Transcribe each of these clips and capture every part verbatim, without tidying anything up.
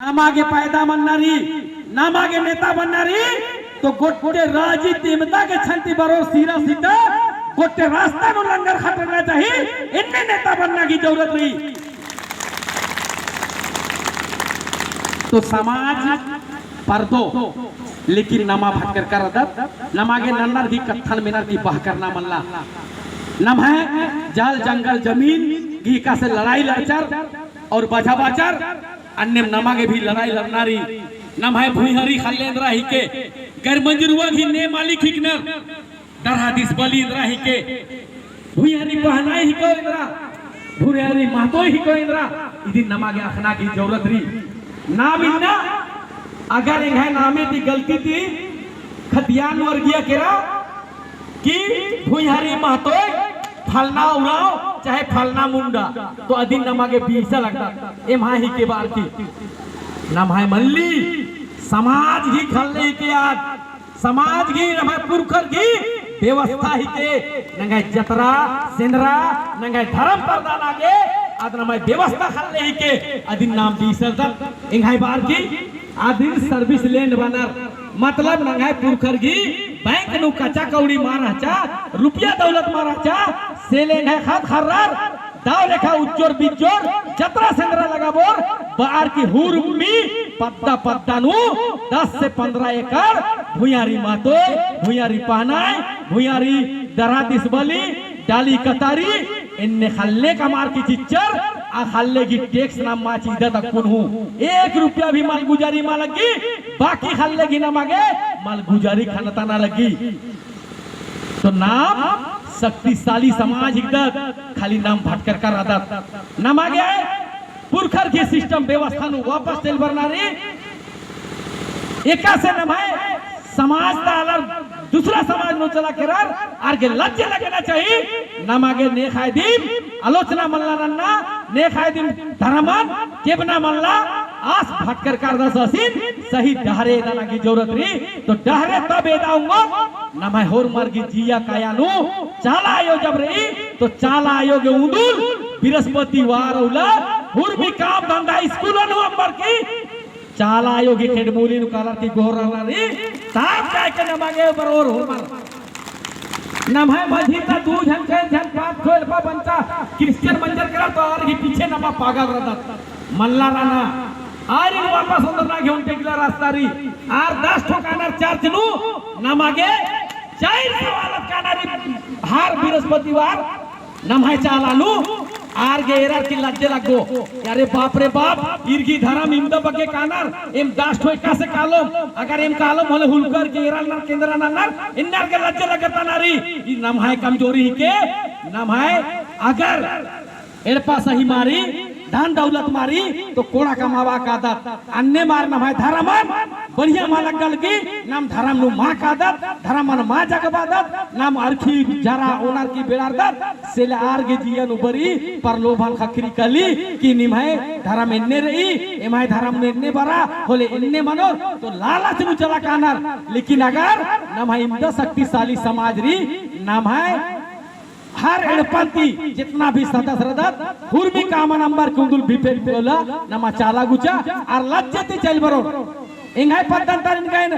नमा गे पैदा मन्ना रई, नमा गे नेता बन्ना रई, तो गोट्टे राजी तिमता के छंती बरोर सीरा सीता गोट्टे रास्ता नू लंगर खटरना चाही, एन्ने नेता बन्ना की जरूरत रई। तो समाज परदो, लेकिन नमा भटकरका रअदत, नमा गे नन्नर गही कत्थन मेनर की बहकरना मल्ला। नम्है जल जंगल जमीन गही एकासे लड़ाई लड़चर और बझा बाचर, अन्नेम नमा गे भी लड़ाई लड़ना रई। नम्है भुइँहरी ख़ल्ले एन्दरा हिके, गैर मंजरुआ गही ने मालिक हिकनर, डरहा दिसबली एन्दरा हिके, भुइँहरी पहनाई हिको एन्दरा, भुइँहरी महतोई हिको एन्दरा, इदिन नमा गे अख़ना की जरूरत रई। नाम इन्ना, अगर एंग्है नामे ती गलती ती खतियान वर्गिया केरा कि भुइँहरी महतोई फलना उराँव चाहे फलना मुंडा, तो अदिन नमा गे बीसा लगदत। एम्है हिके बअर की नम्है मल्ली, समाज गही ख़ल्ले हिके आद, समाज गही नम्है पुरखर गही व्यवस्था हिके, नंग्है जतरा, सेंदरा, नंग्है धरम परदा ना गे, आद नम्है व्यवस्था ख़ल्ले हिके, अदिन नाम बीसरदत। एंग्है बअर की अदिन service land बअनर, मतलब नंग्है पुरखर गही बैंक नू कच्चा कौड़ी मा रहचा, रुपया दौलत मा रहचा, से ले एंग्है ख़द्द ख़र्रर दव लेखा उज्जोर बिज्जोर जतरा सेंदरा लगाबोर बअर की हुरमी पद्दा पद्दा नू दस से पन्द्रह एकड़ भुइँहरी महतोई, भुइँहरी पहनाई, भुइँहरी डरहा दिसबली, डाली कतारी, एन्ने ख़ल्ले कमअर की चिच्चर, आ ख़ल्ले गही tax नाम मा चिदत अक्कुन हूँ। एक रुपया भी मालगुजारी मा लग्गी, बाकी ख़ल्ले गही नमा गे मालगुजारी ख़नताना लग्गी। तो नाम शक्तिशाली समाज हिकदत, खाली नाम भटकरका रअदत। नमा गे पुरखर गही system व्यवस्था नू वापस चइल बरना रई। एकासे नम्है समाज ता आलर दूसरा समाज नू चला केरर, आर गे लज्जे लगना चाही। नमा गे नेख़य दिम आलोचना मल्ला नन्ना, नेख़य दिम धरमन केबना मल्ला, आस भटकरका रअदस आसिन सही डहरे एदना की जरूरत रई। तो डहरे तब एदा ओंगो, नम्है होरमर गही जिया काया नू चाला आयो जब रई, तो चाला आयो गे उन्दुल बिरस्पतिवार उल्ला हुरमी काम धंधा स्कूलन हूँ अम्बर की चाला आयो गही खेडमूली नू कालर की गोहरारना रई, तब जाके नमा गे बरोर होरमर। नम्है मझी ता दू झन, चार झन, पाँच ठो एड़पा बंचा Christian मंजर केरा तो आर गही पीछे नमा पागल रअदत। मल्ला रअना, आरिन वापस ओन्दरना गे ओन्टे इकला रास्ता रई। आर दस ठो कानर church नू, नमा गे चार सौ आलर कानर हर बिरस्पतिवार नम्है चाला नू। आर गे एरर की लज्जे लग्गो। अरे बाप रे बाप, ईर गही धरम इवंदा बग्गे कानर, एम दस ठो एकासे कालोम, अगर एम कालोम होले हुलकर गे एरर नर केंदरा नन्नर, एन्ने आर गे लज्जे लग्गरता ना रई। ई नम्है कमजोरी हिके, नम्है अगर एड़पा सही मा रई, धन दौलत मा रई, तो कोड़ा कमाबआ कादत। अन्नेम आर नम्है धरमन बढ़िया मा लग्गा लगी, नाम धरम नू मा कादत, धरमन मा जगबादत, नाम अरखी जरा ओनर की बेड़ारदत, से ले आर गे जिया नू बरई प्रलोभन ख़क्खरी काली कि निम्है धरम एन्ने रई, एम्है धरम नू एन्ने बरआ, होले एन्ने मनोर, तो लालच नू चला कानर। लेकिन अगर नम्है इवंदा शक्तिशाली समाज रई, नम्है हर एड़पन ती जितना भी सदस्य रअदत, हुरमी कामन अम्बर की उन्दुल बिफे बिफे उल्ला नमा चाला गुचा, आर लज्जे ती चइल बरोर। एंग्है पद्दन तारिन गा एन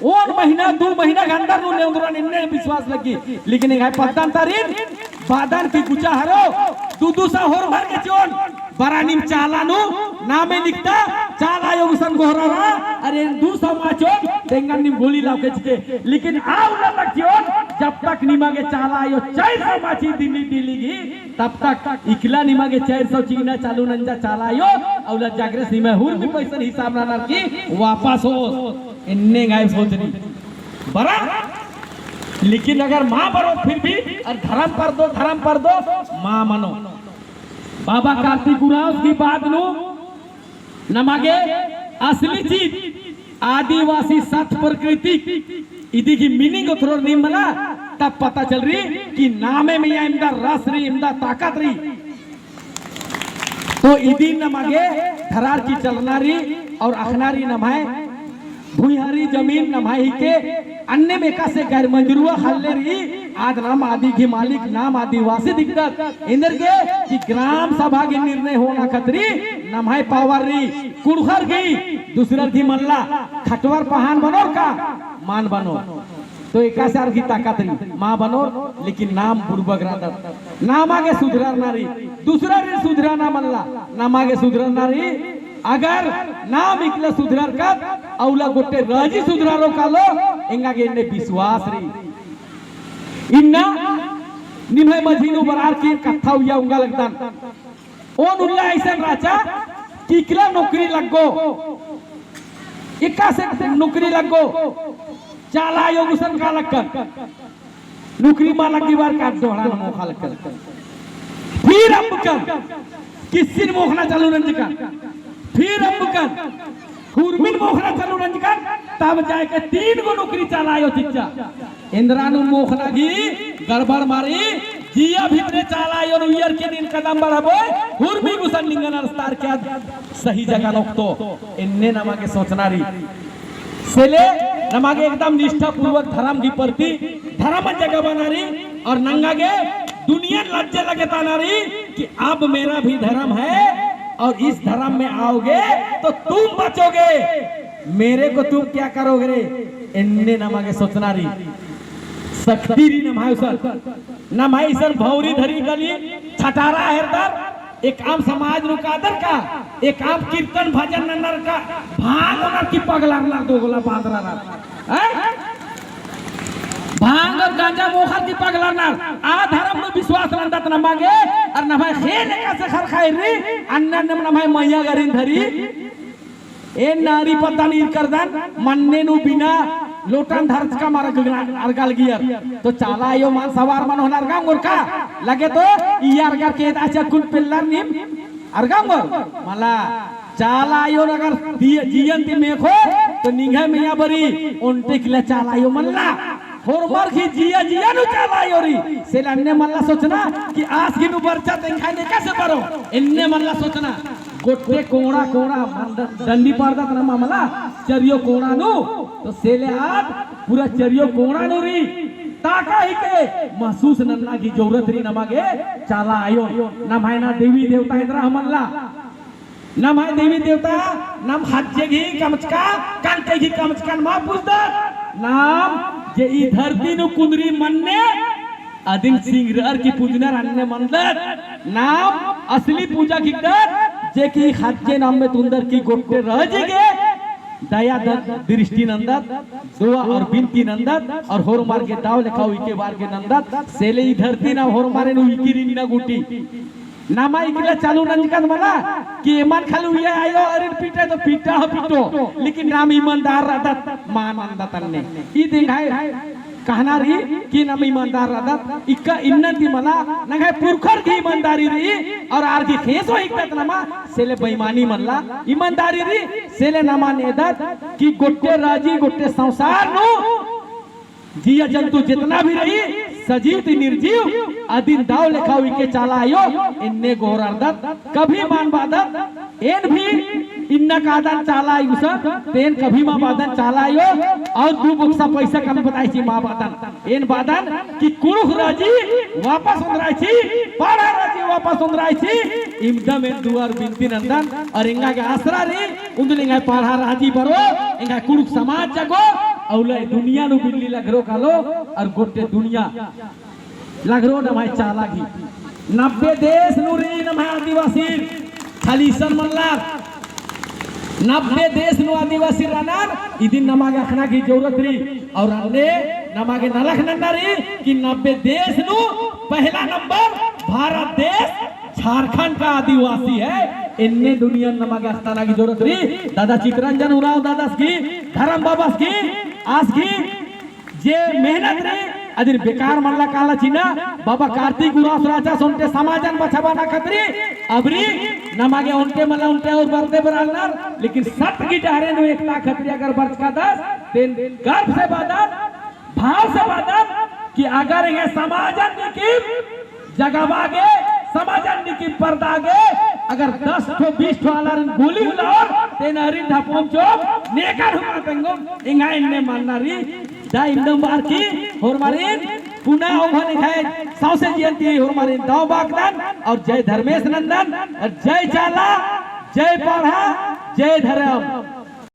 ओन महीना, दू महीना के अंदर नू ले ओन्दरन एन्ने विश्वास लग्गी। लेकिन एंग्है पद्दन तारिन बअदन की गुचा हरो, दू दू सौ होरमर गे चिओन, बरा नीम चाला नू नामे लिखता, चाला आयो गुसन गोहरारआ, अरे दू सौ मा चिओन, तेंगन नीम गोली लाओ के चिके। लेकिन आ उल्ला लग चिओन, जब तक निमा गे चाला आयो चार सौ मा चिई दिल्ली दिल्ली गही, तब तक इकला निमा गे चार सौ चिअना चालू नंजा चाला आयो, आ उल्ला जागरेस निमा हुरमी पैसन हिसाब ननर की वापस होओस। एन्ने एंग्है सोच रई। बरा, लेकिन अगर मा बरो फिर भी, अर धरम परदो, धरम परदो, मा मनो। बाबा कार्तिक उराँवस गही बाद नू नमा गे असली चीज आदिवासी सत प्राकृतिक इदी गही meaning ओथरोर नीम मना, तब पता चलरई कि नामे मइय्याँ इवंदा रस रई, इवंदा ताकत रई। तो इदिन नमा गे धरार की चलना रई और अख़ना रई नम्है भुइँहरी जमीन नम्है हिके, अन्नेम एकासे गैर मंजरुआ ख़ल्ले रई, आद नाम आदि गही मालिक नाम आदिवासी हिकदत। एन्देरगे कि ग्राम सभा गही निर्णय होना खतरी नम्है power रई, कुँड़ुख़र गही, दूसरर गही मल्ला, खटवर पहान बनोर का, मान बनोर। तो एकासे आर गही ताकत रई, मा बनोर, लेकिन नाम बुड़बक रअदत। नामा गे सुधररना रई, दूसरर सुधररना मल्ला, नामा गे सुधररना रई। अगर नाम इकला सुधररकत, अउला गोट्टे राजी सुधररओ कालो, एंगा गे एन्ने विश्वास रई। इन्ना निम्है मझी नू बरअर की कत्था उइया ओंगा लगदन। ओन उल्ला अइसन रहचा कि इकला नौकरी लग्गो, एकासे नौकरी लग्गो, चाला आयो गुसन कालकन, नौकरी मा लग्गी बअर का डोहड़ा नू मोख़ा लगकन। फिर अम्बकन, किस्सिन मोख़ना चालू नंजकन, फिर अम्बकन, हुरमिन मोख़ना चालू नंजकन, तब जाके तीन गो नौकरी चाला आयो चिच्चा। एन्दरा नू मोख़ना गही गड़बड़ मारी, जिया भितरे चाला आयोन उइयर की नीन कदम बढ़ाबोय, हुरमी गुसन निंगन रस्तार के आद सही जगह नोकतो। एन्ने नमा गे सोचना रई। सेले नमा गे एकदम निष्ठापूर्वक धरम गही प्रति धरम जगाबअना रई और नंगा गे दुनियन लज्जे लगेताना रई कि अब मेरा भी धर्म है और इस धर्म में आओगे तो तुम बचोगे, मेरे को तुम क्या करोगे रे। एन्ने नमा गे सोचना रई। शक्ति रई नम्है उसन, नम्है इसन भौरी धरी गली छटारा हेरदर, एकअम समाज नू कादर का, एकअम कीर्तन भजन नन्नर का, भांग ओनर की पगलरनर दोगला बांदरनर। हैं? भांग और गांजा मोख़र की पगलरनर। आ धरम नू विश्वास नन्दत नमा गे, और नम्है ख़ेन एकासे ख़रख़ा ईरी, अन्ने नम्है मइया गरिन धरी, एन नारी पद्दन ईरकरदन, मन्ने नू बिना लोटन धरचका मल अरगा लगियर। तो चाला आयो मल सवार मल होना अरगा ओंगोर का, लगे तो ई अरगर के दा चक्कुन पेल्लर नीम अरगा ओंगोर। मला चाला आयोन अगर जियन ती मेख़ो, तो निंग्है मइय्याँ बरई, ओन्टे इकला चाला आयो मल्ला। होरमर गही जिया जिया नू चाला आयो रई, सेले अन्ने मल्ला सोचना कि आस गही नू बरचा तेंगा एकासे बरओ, एन्ने मल्ला सोचना। गोट्टे कोंड़ा कोंड़ा डंडी पाड़दत नमा मला चरियो कोंड़ा नू, तो सेले आद पूरा चरियो कोंड़ा नू रई। ताका हिके महसूस नन्ना गही जरूरत रई नमा गे चाला आयो। नम्है ना देवी देवता एन्दरा हूँ मल्ला, नम्है देवी देवता, नाम ख़ज्जे गही कमचका, कंटे गही कमचका नमा पूजदत। नाम जे ई धरती नू कुन्दरी मन्ने, अदिन सिंगरअर की पूजनर अन्ने मनदत। नाम असली पूजा हिकदत, जे कि ख़ज्जे नाम में तुन्दर की गोट्टे राजी गे दया द-, दृष्टि नन्दत, दुआ और बिनती नन्दत, और होरमर गे दव लेखा उइके बअर गे नन्दत, सेले ई धरती नाम होरमर नू उइकी रई इन्ना गूटी। नमा इकला चालू नंजकत मला कि एमन खाली उइया आयो अरिन पीटे तो पीटा हो पीटो, लेकिन नाम ईमानदार रअदत मा नन्दत अन्ने। ई दिंगाई कहना रई कि नाम ईमानदार रअदत, इक्का इन्ना ती मला नंग्है पुरखर गही ईमानदारी रई और आर गही ख़ेंसो हिकदत नमा सेले बेईमानी मल्ला, ईमानदारी रई सेले नमा नेदत कि गोट्टे राजी गोट्टे संसार नू जिया जंतु जेतना भी रई, सजीव ती निर्जीव, अदिन दव लेखा उइके चाला आयो, एन्ने गोहरारदत, कभी मान बअदत, एन भी इन्ना कादन चाला आयो गुसन, तेन कभी मा बअदन चाला आयो, और दू बोक्सा पैसा कम बताई ची मा बअदन। एन बअदन कि कुँड़ुख़ राजी वापस ओन्दराय ची, पड़हा राजी वापस ओन्दराय ची, इमदम एन दुआ और बिनती नन्दन, और एंगा गे आसरा रई, उन्दुल एंग्है पड़हा राजी बरओ, एंग्है कुँड़ुख़ समाज जगो, अउला दुनिया नू बिल्ली लघरो कालो, और गोट्टे दुनिया लघरो नम्है चाला गही। नब्बे देश नू रई नम्है आदिवासी, खाली इसन मल्लर। नब्बे देश नू आदिवासी रअनर, इदिन नमा गे अख़ना गही जरूरत रई। और अन्ने नमा गे नलख नन्ना रई कि नब्बे देश नू पहला नंबर भारत देश झारखंड का आदिवासी है। एन्ने दुनिया नमा गे अख़ताना गही जरूरत रई। दादा चितरंजन उराँव दादस गही, धरम बाबस गही, आस गही जे मेहनत रई, अदिन बेकार मल्ला काला चिना, बाबा कार्तिक उराँवस रहचस ओन्टे समाजन बछाबअना खतरी, अबरी नमा गे ओन्टे मल्ला ओन्टे और बरते बरआलनर, लेकिन सत गही डहरे नू एकता खतरी अगर बरचकादस, तेन गर्व से बअदन, भाव से बअदन कि अगर एंग्है समाजन नीकिम जगाबआ गे, समाजन नीकिम परदआ गे, अगर दस ठो बीस ठो आलारिन गोली उल्लाओर, तेन अरिन ढापोम चोम नेकर हुमा तेंगोम, एंग्है एन्ने मन्ना रई। दा इन्दम बअर की होरमारिन पुना ओंघन एंग्है सौंसे जियन ती होरमारिन दव बाकदन और जय धर्मेस नन्दन और जय चाला। जय पड़हा, जय धरम।